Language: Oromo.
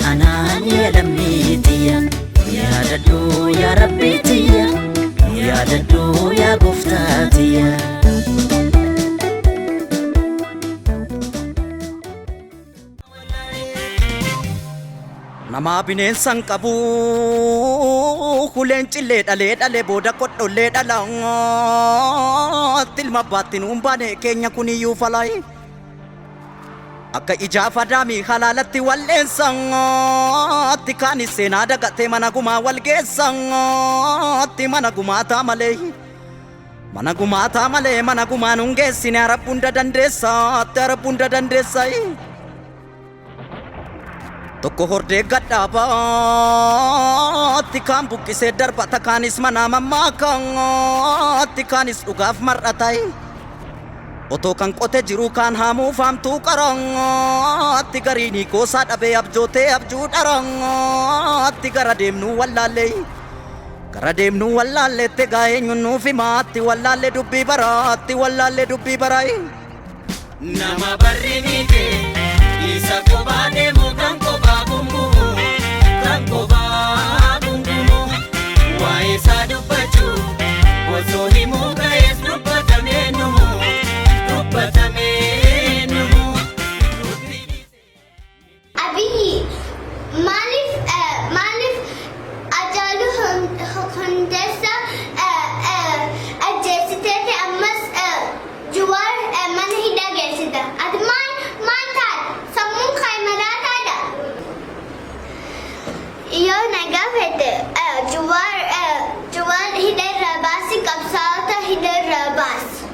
Anaan anaan yaa lammii tiyya. Nu yaadadhu yaa Rabbii tiyya. Nu yaadadhu yaa gooftaa tiyya. Namaa bineensan qabu huleen cillee dhalee dhalee booda kodhollee dhala tilma abbaatti nuun baane keenya kuniyyuu falaayi. Akka ijaa fadaamii halaalatti wal'eensaatti kaanis seenaa dagatee mana gumaa wal geessaatti mana gumaataa malee. Mana gumaataa malee mana gumaa nuun geessine arabbu hunda dandeessaatti arabbu hunda dandeessaayi. Tokko hordee gadhaabaatti kaan buqqisee darbata kaanis manaa mammaakaatti kaanis dhugaaf mar'atayi. Otoo kan qote jiru kaan haamuuf haamtuu qaraatti gariinii goosaa dhabee abjootee abjuu dharaatti gara deemnuu wallaallee. Gara deemnuu wallaalleetti egaa eenyuun nuuf himaatti wallaallee dubbii baraatti wallaallee dubbii baraayi. Nama barri miite.